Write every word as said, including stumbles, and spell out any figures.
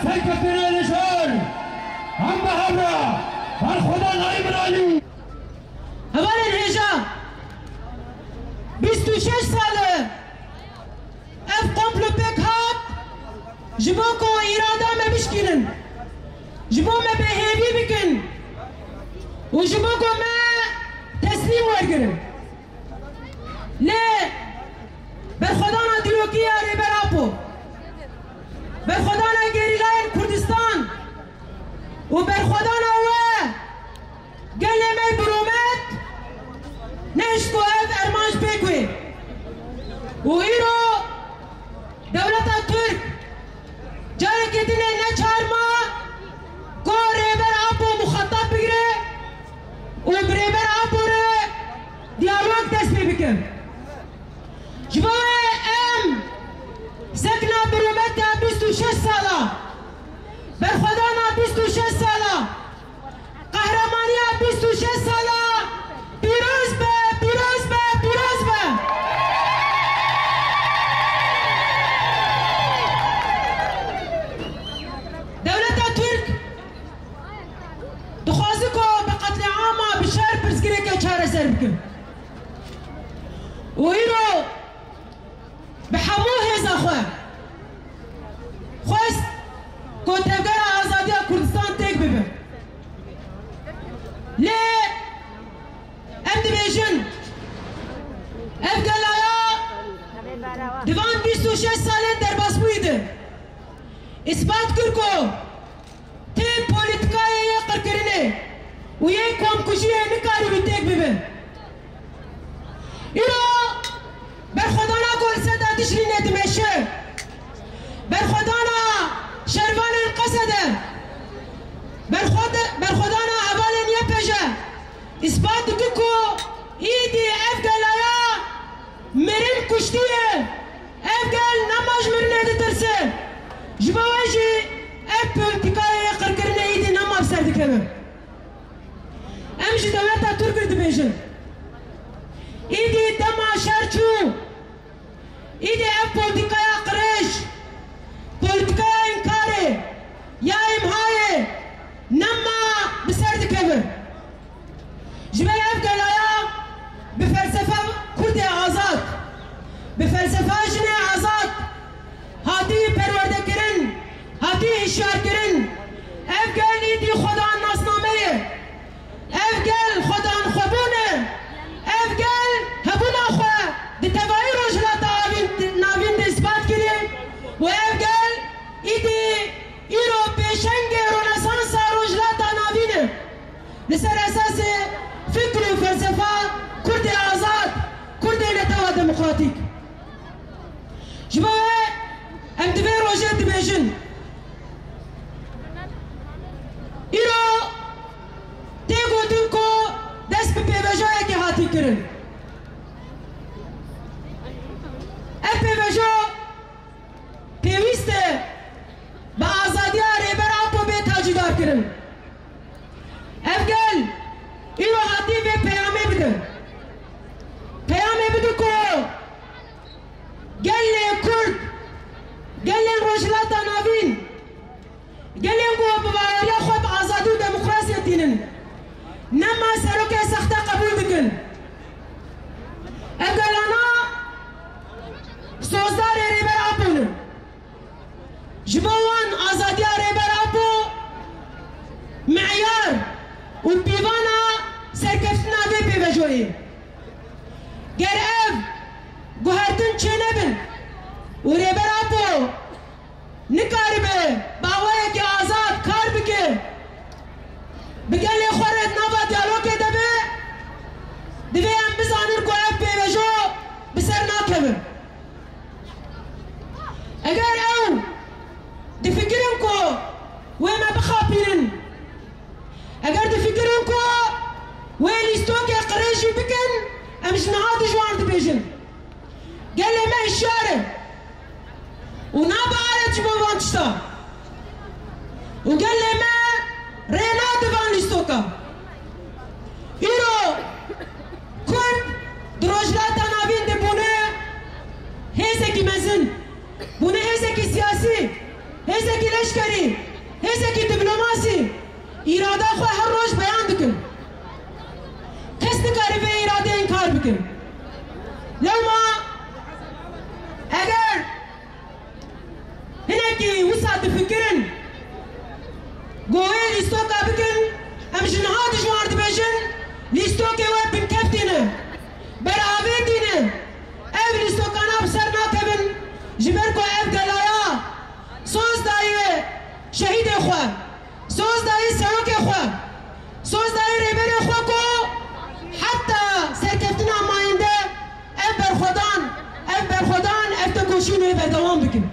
Serkeftinê Nişar, hembe hevra, Berxwedan Îmranî. Hevalên hêja, bîst û şeş sal e ev komplo pêk hat, ji bo ku îrada me bişkînin, ji bo me bêhêvî bikin û ji bo ku me teslîm wergirin. Lê berxwedana dîrokî ya Rêber Apo, berxwedana gerîlayên Kurdistan û berxwedana we gelê me bi rûmet nehişt ku ev armanc pêk wê. Û îro dewleta Tirk carekê din e neçar ma ku Rêber Apo muxatab bigire û bi Rêber Apo re diyalog dest pê bike. Ji bo wê em sekna bi rûmeta bîst û şeş sala, berxwedana bîst û şeş sala, qehremanîya bîst û şeş sala pîroz be, pîroz be, pîroz be! Dewleta Tirk dixwaze ku bi qetlîama, bi şer pirsgirêke çareser bike. Û îro bi hemû hêza xwe xwest ku Tevgera Azadiya Kurdistan têk bibe. Lê em dibêjin, ev gelaya di van bîst û şeş salên derbasbûyî de îspat kir ku tê polîtîkayê yê qirkirinê û yê komkujiyê nikaribû têk bibe. Îro berxwedana ku li ser Tişrînê dimeşe, berxwedana şervanên Qesede, berxwed-, berxwedana hevalên Y P J îspat dike ku îdî ev gelaya mirin kuştiye. Ev gel nema ji mirinê ditirse. Ji bo wê jî ev polîtîkayê qirkirinê îdî nema bi ser dikeve. Em ji dewleta Tirk re dibêjin, îdî dema şer çû, îdî ev polîtîkaya qirêj, polîtîkaya înkarê, ya îmhayê nema bi ser dikeve. Ji ber ev gelaya bi felsefa Kurdê azad, bi felsefa jinê azad hatî perwerdekirin, hatî hişyarkirin. Ev gel îdî xwedan nasname ye. Ev gel xwedan xwebûn e. Ev gel hebûna xwe di tevayî Rojhilata Avîn-, Navîn de îspat kiriye û ev gel îdî îro pêşengê Ronesansa Rojhilata Navîn e. Li ser esasê fikr û felsefa Kurdê azad, Kurdê netewa demokratîk. Ji bo wê em di vê rojê dibêjin. Îro tê gotin ku dest bi pêvajoyekê hatî kirin. Ev pêvajo pêwîst e bi azadiya Rêber Apo bê tacîdarkirin. Ev gel îro hatî vê peyamê bide. Peyamê bide ku gelê Kurd, gelên Rojhilata Navîn, gelên ku bi baweriya xwe bi azadî û demokrasiyê tînin, nema serokê sexte qebûl dikin. Ev gelana sozdarê Rêber Apo ne. Ji bo wan azadiya Rêber Apo meyar û pîvana serkeftina vê pêvajoyê. Ger ev guhertin çênebin û Rêber Apo nikaribe bi awayekî azad kar bike, bi gelê xwe re di nava diyalogê de be, divê em bizanin ku ev pêvajo bi ser nakeve. Eger ew difikirin ku wê me bixapînin, eger difikirin ku wê lîstokê qirêj jî bikin, em ji niha dijwar dibêjin. Gelê me hişyar e û nabe alet ji bo van tişta. Û gelê me rê nade van lîstoka. Îro Kurd di Rojhilata Navîn de bûne hêzekî mezin, bûne hêzekî siyasî, Hêzekî leşkerî, hêzekî dîplomasî îrada xwe her roj beyan dikin. Kes nikare vê îradeyê înkar bikin. Lewma eger hinekî wisa difikirin ku wê lîstoka bikin, em ji niha ji wan re dibêjin, lîstokê we binkeftî ne, beravêtî ne. Ev lîstokana bi ser nakevin, ji ber ku ev gelaya soz dayî şehîdê xwe, soz dayî serokê xwe, soz dayî rêberê xwe ku heta serkeftina mayînde ev berxwedan, ev berxwedan, ev tekoşîn ê berdewam bikin.